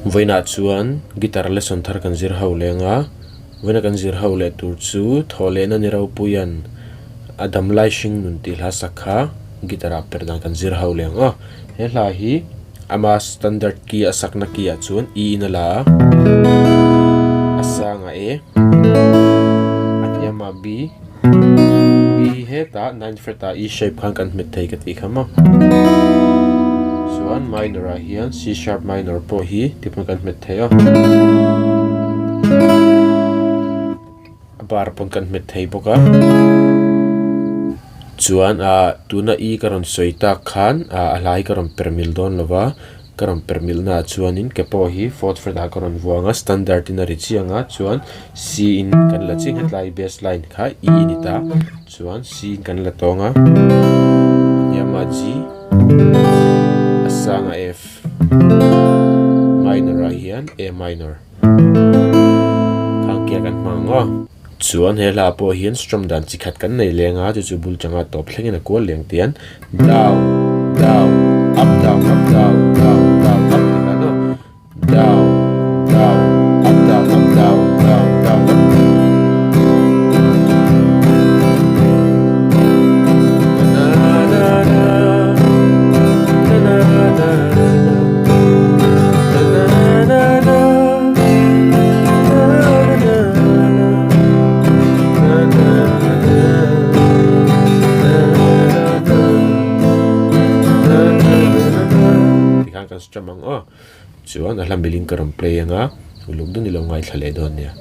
Vawiinah chuan guitar lesson thar kan zir ho leng a, vawiina kan zir ho leh tur chu thawhlehna ni ropuia'n a damlai hring nun tih hla sak kha guitar ah per dan kan zir ho leng a. He hla hi ama standard key a sakna key ah chuan E in a la a, a sangah A, a hniamah B, B hi hetah ninth fret ah E shape khan kan hmet thei ka tih kha maw. Chuan minor ah hian C sharp minor pawh hi tipawn kan hmet thei a, a bar pawn kan hmet thei bawk a. Chuan ah tuna E ka rawn sawi tak khan ah a hlai ka rawn per mil dawn lo va. Ka rawn per milh naah chuanin ke pawh hi fourth fret ah ka rawn vuang a, standard in a ri chiang a, chuan C in kan la chiang hetlai bass line kha E a ni ta, chuan C in kan la tawng a, a hniamah G, a sangah F, minor ah hian A minor khang kia kan hmang ang aw. Chuan he hla pawh hian strum dan chi khat kan nei leng a, chu chu bul changa tawp thlengin a kual leng tian down down up down up down down down up ti khan aw down down up down up down down down up Tikhan kan strum ang aw. Chuan a hla milin ka rawn play anga uluk dun ilo ngaithla leh dawn nia.